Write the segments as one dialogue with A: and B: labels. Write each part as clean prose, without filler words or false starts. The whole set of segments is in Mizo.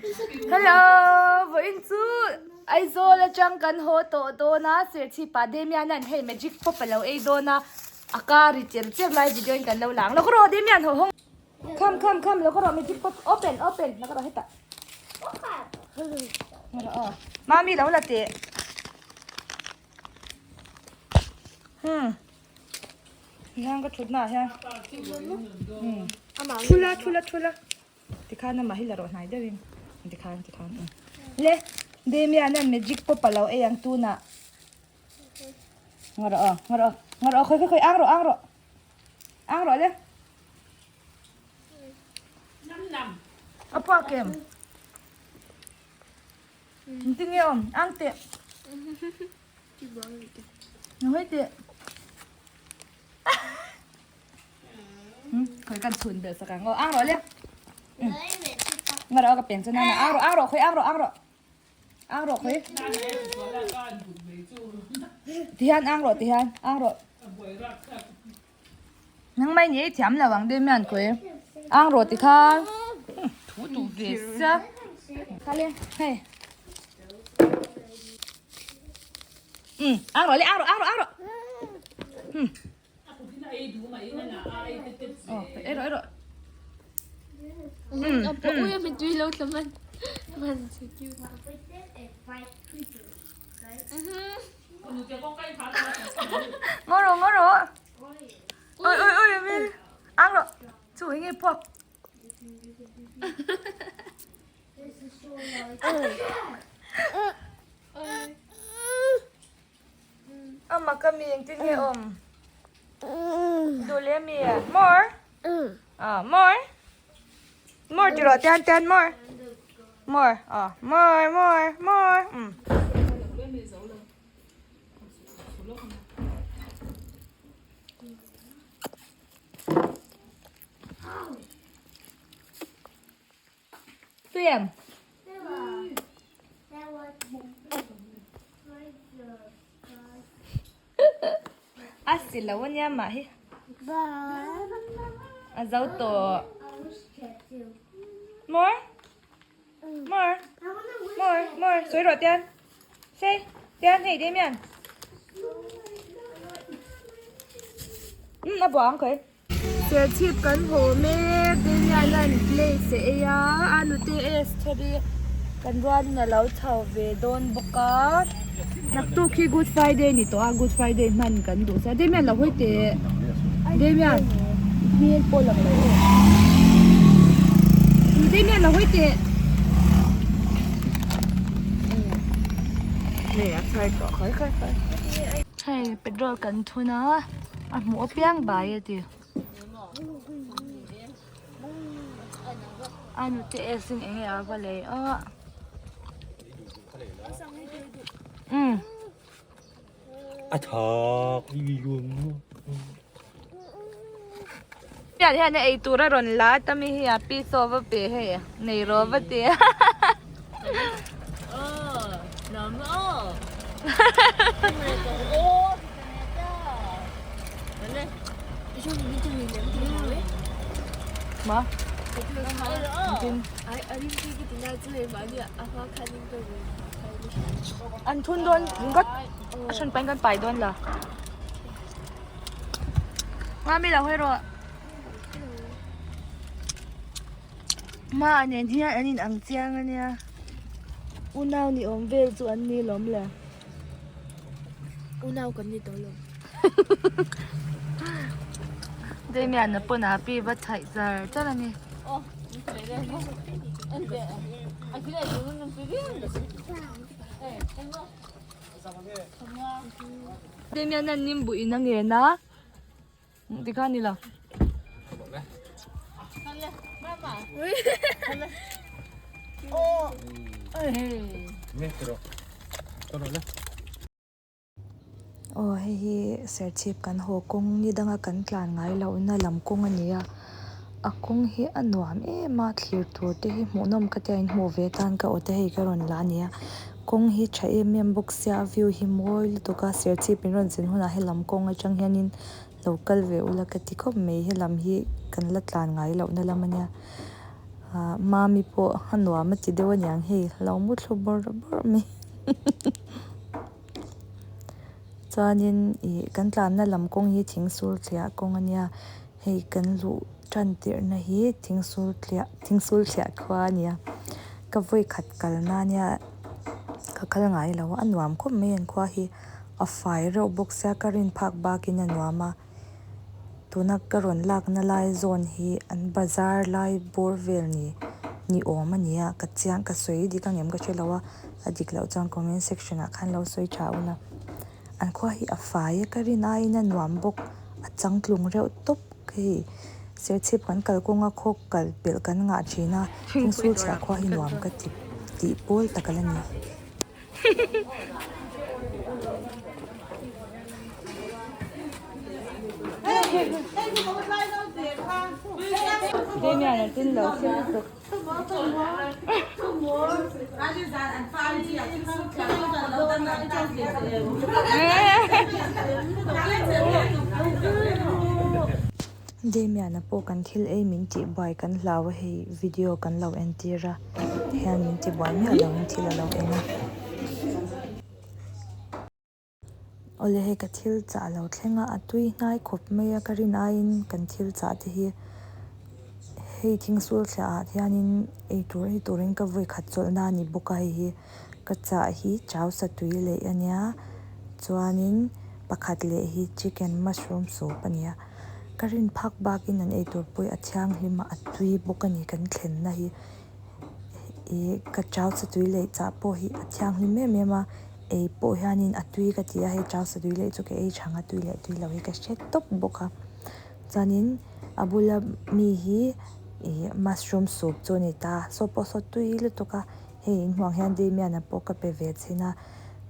A: Hello, vawiin chu Aizawl atang kan haw tawh dawn a, Serchhipa Damian an hei magic pop a lo ei dawn a, a car ri cher cher lai video in kan lo la ang. Lo ka rawh Damian haw hawng. Come come come lo ka rawh magic pop open open lo ka rawh hetah. Rawh aw. Mami lo la teh. Hmm. Hian ka thutna ah hian. Hmm. Thula thula thula. Tikhan amah hi la rawh hnai deuhin. Tikhan tikhan. Le Damian an magic pop a lo ei ang tunah. Ngaw rawh aw ngaw rawh aw ngaw rawh aw khawi khawi khawi ang rawh ang rawh. Ang rawh le. A puak em? Engtin nge awm? Ang teh. Ngawi teh. Khawi kan chhun belh sak ang aw. Ang rawh le. Nga rawh ka pen chu nana. Ang rawh, ang rawh, khawi ang rawh, ang rawh. Ang rawh khawi. Tihian ang rawh, tihian ang rawh. Nang mai ni ei thiam lo ang deuh mian khawi. Ang rawh tikhan. Thu duh ve sia. Khale, hei. Um, ang rawh le, ang rawh, ang rawh, ang rawh. Hmm. Oh, ei rawh, ei rawh.
B: Um, ui a mitui lo tla man. Man so cute.
A: Ngaw rawh, ngaw rawh. Ui, ui, ui, min. Ang rawh. Chu hi nge puak. A mak a mi engtin nge awm? Duh leh a mi a? More? Ah, more? More ti rawh tian tian more. More. Ah, more, more, more. Um. Tui em? A si lo ania mah hi. A zo tawh. More? More? More? More? Sawi rawh tian. Say. Tian hei Damian. Um a buah ang khawi. Serchhip kan haw mek Damian-a'n place a ei a a nute Esther-i kan rualin a lo chho ve dawn bawk a naktuk hi Good Friday a ni tawh a Good Friday hman kan duh sia Damian lo hawi teh Damian hmel pawh lang lo aw Damian lo hawi teh hei a thar tawh khawi khawi khawi hei petrol kan thun a. A hmuh apiang bai a ti. A nute e sin eng nge a va lei a. Um.
C: A thak
A: Hian hian a ei tur a rawn la a mi hi a pi saw va pe hei nei rawh va ti a. Ma? An thun dawn ringawt a hran pahin kan pai dawn la. Nga mi lo hawi rawh. Ma nen hian an in ang chiang ania. Unau ni awm vel chu an ni lawm le.
B: Unau kan ni tawh lo.
A: Damian a pawn a pi va chhaih char char a ni. Damian an nimbu in a ngen a. Tikhan ni lo. Aw hei hi serchhip kan haw kawng ni danga kan tlan ngai lohna lam kawng a ni a a kawng hi a nuam em a thlir tur te hi hmuhnawm ka tia inhmuh ve tan ka aw te hei ka rawn la a ni a kawng hi tha em em bawk sia a view hi mawi lutuk a serchhip in rawn zin hunah helam kawng atang hianin lo kal ve ula ka ti khawp mai helam hi kan la tlan ngai lohna lam a nia. Ahh mami pawh a nuam a ti deuh aniang hei lo mu thlu bawrh bawrh mai chuanin ih kan tlanna lam kawng hi thing sul thliah kawng ania hei kan luh tan tirhna hi thing sul thliah thing sul thliah khua ania ka vawi khat kalna ania ka kal ngai lo a a nuam khawp mai an khua hi a fai reuh bawk sia ka rin phak bakin a nuam a. Tuna ka rawn lakna lai zawn hi an bazar lai bawr vel ni ni awm a ni a ka chiang ka sawi dik ang em ka hre lo a a dik loh chuan comment section ah khan lo sawi tha un a an khua hi a fai a ka rin aiin a nuam bawk a changtlung reuh tawp hei serchhip kan kalkawnga khaw kal pelh kan ngah thin a thingsul chhiah khua hi nuam ka ti tih pawl tak a la ni. Damian-a pawh kan thil ei min tih buai kan hlau a hei video kan lo entir a hian min ti buai miah lo in thil a lo en a. Awle hei ka thil chah lo thleng a a tui hnai khawp mai a ka rin aiin kan thil chah te hi hei thing sul thliah ah hianin eitur ei turin ka vawi khat chawlhna a ni bawk a hei hi ka chah hi chau satui leh a nia chuanin pakhat leh hi chicken mushroom soup a nia ka rin phak bakin an eitur pawh hi a thianghlim a a tui bawk a ni kan thlenna hi. Ih ka chau satui leh chah pawh hi a thianghlim em em a ei pawh hianin a tui ka ti a hei chau satui leh chu ka ei chhang a tui leh tui loh hi ka hre tawp bawk a chuanin a bula mi hi ih mushroom soup chu a ni ta saw pawh saw tui lutuk a hei inhmuh ang hian Damian-a pawh ka pe ve chhin a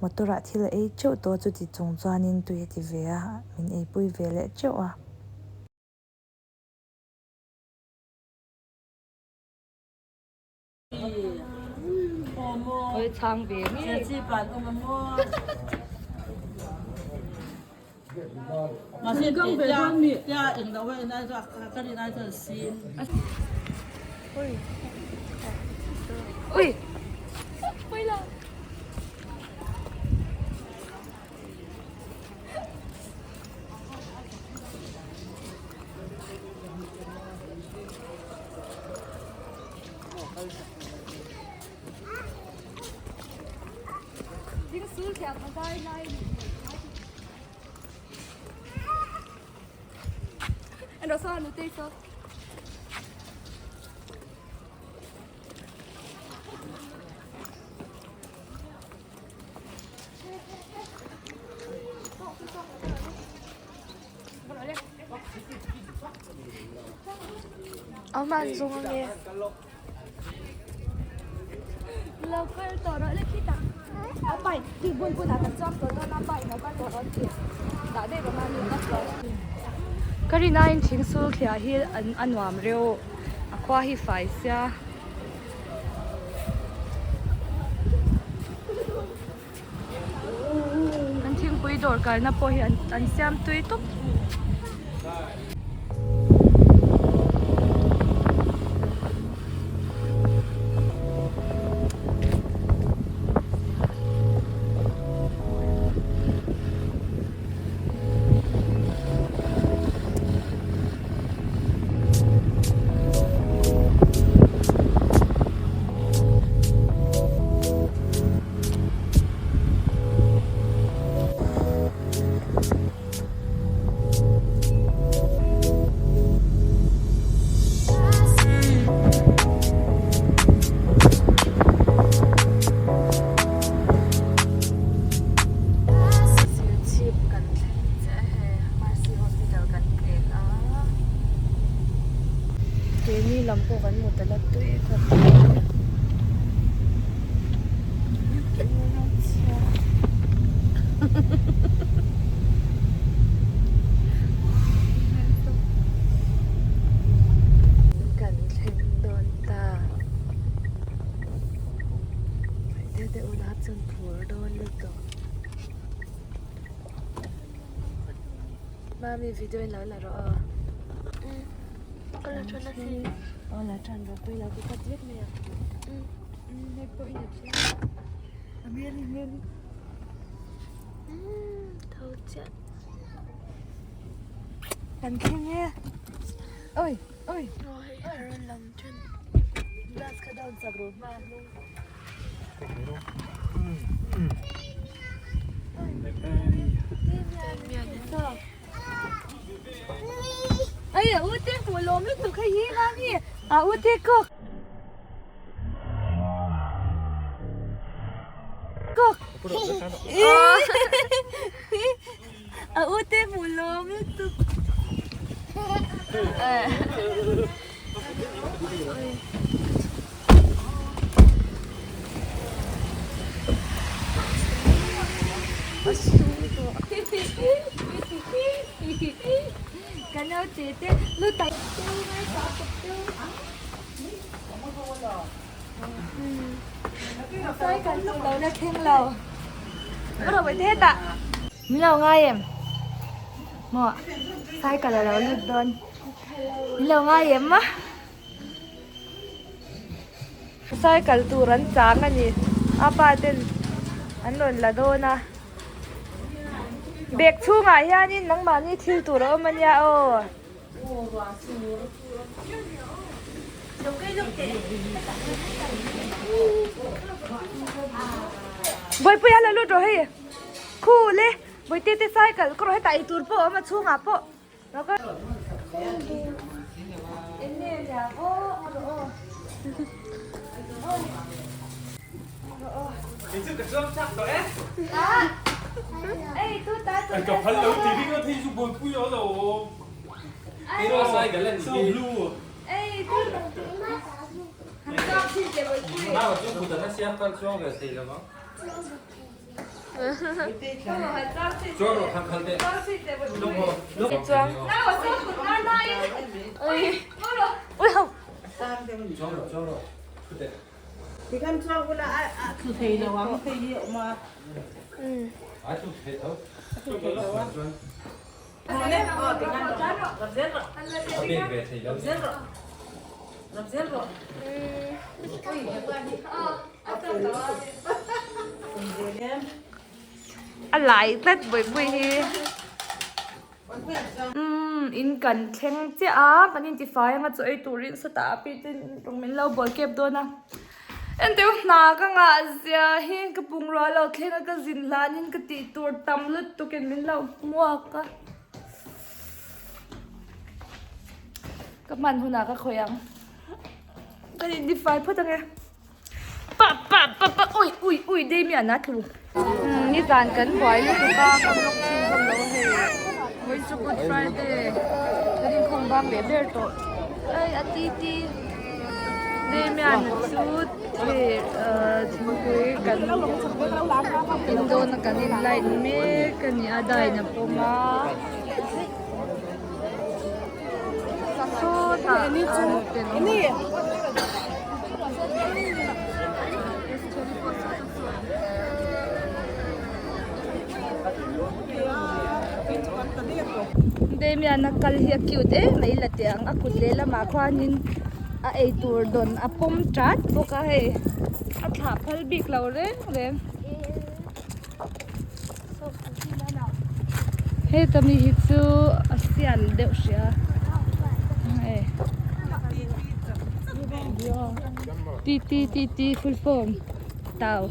A: motor ah thil a ei teuh tawh a chuti chung chuanin tui a ti ve a min eipui ve leh teuh a.
B: Ka rinaiin thing sul thliah hi a nuam reuh a khua hi fai sia. An thingpui dawr kalna pawh hi an siam tui tawp.
A: Serchhip kan thleng chiah a hei Mercy Hospital kan pel a keini lam pawh kan hmu ta la tui khawp mai kan thleng dawn ta deuh deuh ula chuan phur dawn lutuk mami video in lo la rawh aw.
D: Ka la ṭan asin.
B: Aw la ṭan rawh pawh i lo cut vek mai ang. Hei pawh i la ṭan. A hmel hi hmel hi.
D: Tho chiah.
B: Kan thleng e. Oi oi.
D: Aw hei a rawn lang ṭan.
B: Glass kha down chak rawh hma hnung. Ai a u te hmuh lawm lutuk hei hi nga mi a u te kawk kawk a u te hmuh lawm lutuk. Ka naute te lu tak Sai kan duh lo la thleng lo. Min lo ngai em? Maw sai ka la lo lut dawn. Min lo ngai em a? Cycle tur an chang a ni. A pa ten an rawn la dawn a. Bag chhungah hianin nangmahni thil tur a awm a nia aw. Bawihpui a la lut rawh hei. Khul e. Bawihte te cycle ka rawh hetah eitur pawh a awm a chhungah pawh. A lai tlat buaipui hi umm in kan thleng chiah a kan intifai anga chaw ei turin sawtah a pi te rawng min lo bawl kep dawn a engtin hna ka ngah zia hi ka bungrua lo thleng a ka zin hlanin ka tih tur tam lutuk in min lo hmuak a ka hman hunah ka khawih ang kan intifai phawt ange. Pa pa pa pa ui ui ui Damian a tlu. Nizan kan buai lutuk a kan vlog chhun zawm lo a hei. Vawi chu Good Friday kan inkhawm bang leh ber tawh. Ei a ti ti Damian chu thei thingpui kan in dawn a kan in light mek a ni a dine a pawm a. Sawtah Damian a kal hi a cute em mai la teh ang a kut lehlamah khuanin a eitur dawn a pawm tat bawk a hei a thlah phal bik lo reng reng. Heta mi hi chu a sial deuh hrih a hei ti ti ti ti full form tau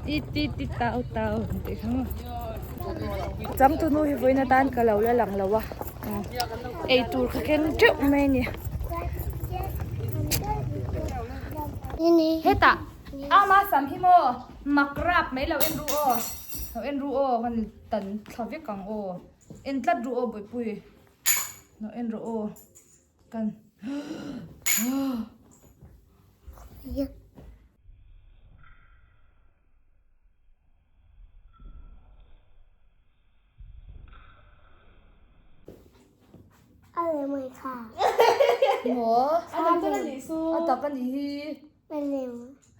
B: ti ti ti tau tau tih kha maw changtunu hi vawiin atan ka lo la lang lo a eitur kha keng teuh mai a ni hetah ama sam hi maw. Mak rap mai lo en ru aw, lo en ru aw kan tan thla vek ang aw, en tlat ru aw Bawihpui, lo en ru aw kan Maw? A tak a nih hi.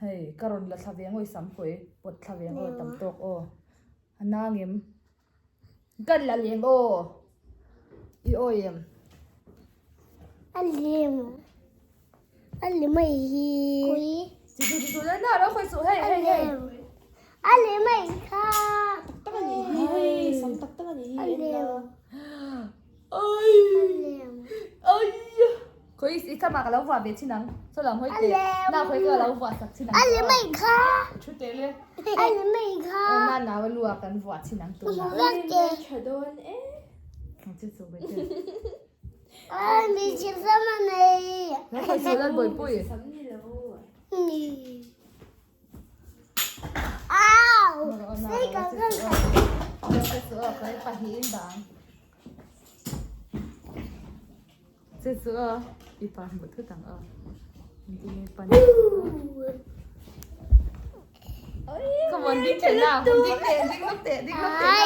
B: Hei ka rawn la thla ve ngawi sam kawi pawt thla ve ngawi tam tawk aw. A nang em? Kan la leng aw. I awi em?
D: A lem. A lem a hi. Kui.
B: Chi chu chi chu na na lo khoi su hei hei hei.
D: A lem a hi kha.
E: Tak tak a nih hi hei sam tak tak a nih hi
D: A lem.
B: Ai.
D: A lem.
B: Ai. Khoi i chama ka lo vuah ve chin ang. Saw lam hawi teh. Na khoi ka lo vuah sak chin ang.
D: A lem a hi kha.
B: Thu teh le.
D: A lem a hi kha.
B: Na nau a lu ah kan vuah chin ang tuna.
D: Vek te.
E: Tha dawn e.
B: Chi chu bai te.
D: A mi chi sam a nei.
B: Lo khoi su lal bawipui.
E: Sam ni lo.
D: Ni. Au. Sei ka kan.
B: Lo khoi su aw khoi pahnih in dang. Che chu aw i pa hmuh thut ang aw engtin nge pan Come on ding teh na ding teh ding lawk teh ding lawk teh na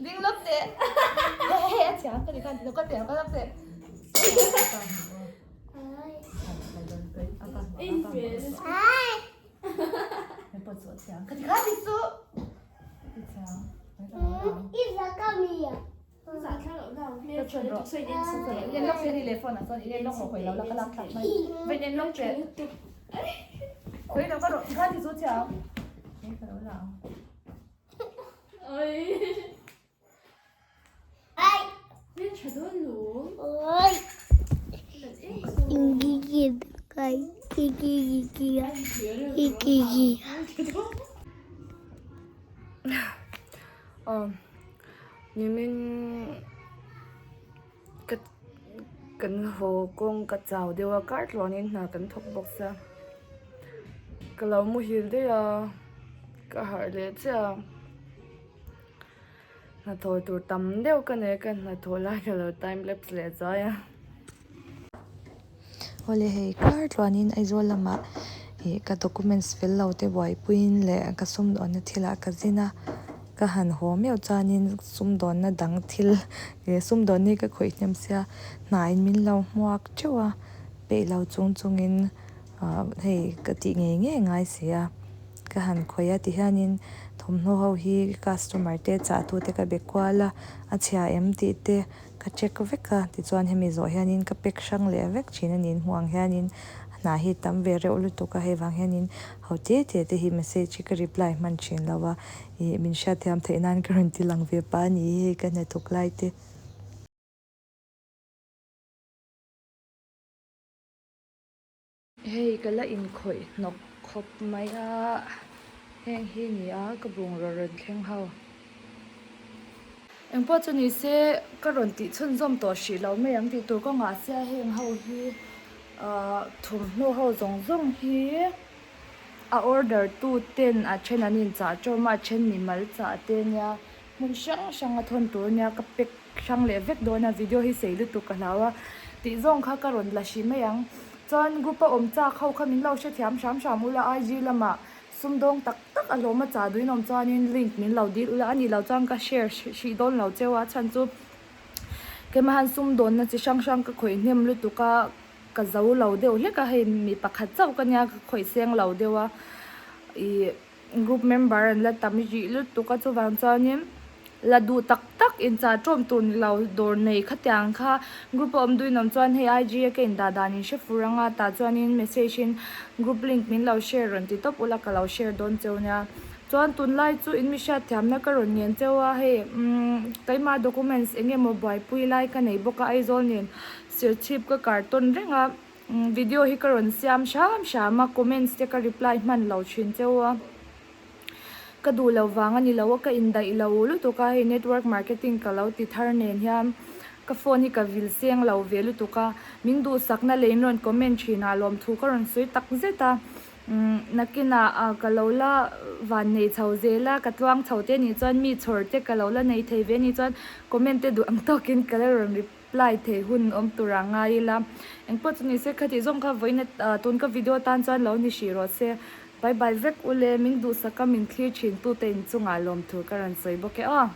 B: ding lawk teh hei hei a chhiang ka ti khan ka teh ka lawk teh Ka ti khan ti chu ti chhiang Nimin ka kan haw kawng ka chau deuh a kar tluangin hna kan thawk bawk sia ka lo muhil daih a ka harh leh chiah a hnathawh tur tam deuh ka nei a ka hnathawh lai ka lo time lapse leh zuai a.
A: Awle hei kar tluanin Aizawl lamah ih ka documents fel lo te buaipuiin leh ka sumdawnna thilah ka zin a ka han haw meuh chuanin sumdawnna dang thil ih sumdawnna hi ka khawih hnem sia hnaiin min lo hmuak teuh a peih lo chung chungin ah hei ka tih ngei ngei ngai si a ka han khawih a tihianin thawmhnaw ho hi customer te chah tu te ka be kual a a chhia em tih te. Ka check vek a, tichuan hemi zawh hianin ka pack hrang leh vek thin a ni hmuh ang hianin hna hi tam ve reuh lutuk a, hei vang hianin ho te te te hi message hi ka reply hman thin lo a, ih min hriatthiam theih nan ka rawn ti lang ve pah a ni hi hei ka hnathawk lai te. Hei ka la inkhawih hnawk khawp mai a, heng hi ni a ka bungraw rawn thleng ho. Engpawh chu ni se ka rawn tih chhunzawm tawh hrih lo mai ang tih tur kawngah sia heng ho hi ahh thawmhnaw ho zawng zawng hi a order tu ten a then an inchah tawm a, a then mimal chah te nia hmun hrang hrang a thawn tur nia ka pack hrang leh vek dawn a video hi sei lutuk ka hlau a tih zawng kha ka rawn la hrih mai ang chuan group a awm chak ho kha min lo hrethiam hram hram ula IG lamah sumdawng tak tak a hlawm a chah duhin awm chuanin link min lo dil ula a nih loh chuan ka share hrih dawn lo cheu a chhan chu keimah hian sumdawnna chi hrang hrang ka khawih hnem lutuk a ka zo lo deuh hlek a hei mi pakhat chauh ka nia ka khawih seng lo deuh a ih. Group member an la tam rih lutuk a chuvang chuanin la duh tak tak inchah tawm tur ni lo dawr nei khatiang kha group a awm duhin awm chuan hei IG a ka indah dan in hre fur anga tah chuanin message in group link min lo share rawn ti tawp ula ka lo share dawn cheu nia chuan tunlai chu in mi hriatthiamna ka rawn ngen cheu a hei umm keimah documents eng emaw buaipui lai ka nei bawk a Aizawl nen serchhip ka kartawn reng a. Video hi ka rawn siam hram hram a, comments te ka reply hman lo thin cheu a, ka duh lo vang a ni lo a, ka indaih lo lutuk a, hei network marketing ka lo ti thar nen hian ka phone hi ka vil seng lo ve lutuk a, min duhsakna leh in rawn comment thin ah lawmthu ka rawn sawi tak zet a, umm nakinah ka lo la van nei chho zel a, ka tluang chho te nih chuan mi chhawr te ka lo la nei thei ve nih chuan comment te duh ang tawkin ka la rawn reply. Apply thei hun awm tur ah ngai ila. Engpawh chu nise khatih zawng kha vawiin tun ka video tan chuan lo ni hrih rawh se. Bye bye vek ule, min duhsak a min thlir thin tute inchungah lawmthu ka rawn sawi bawk e aw.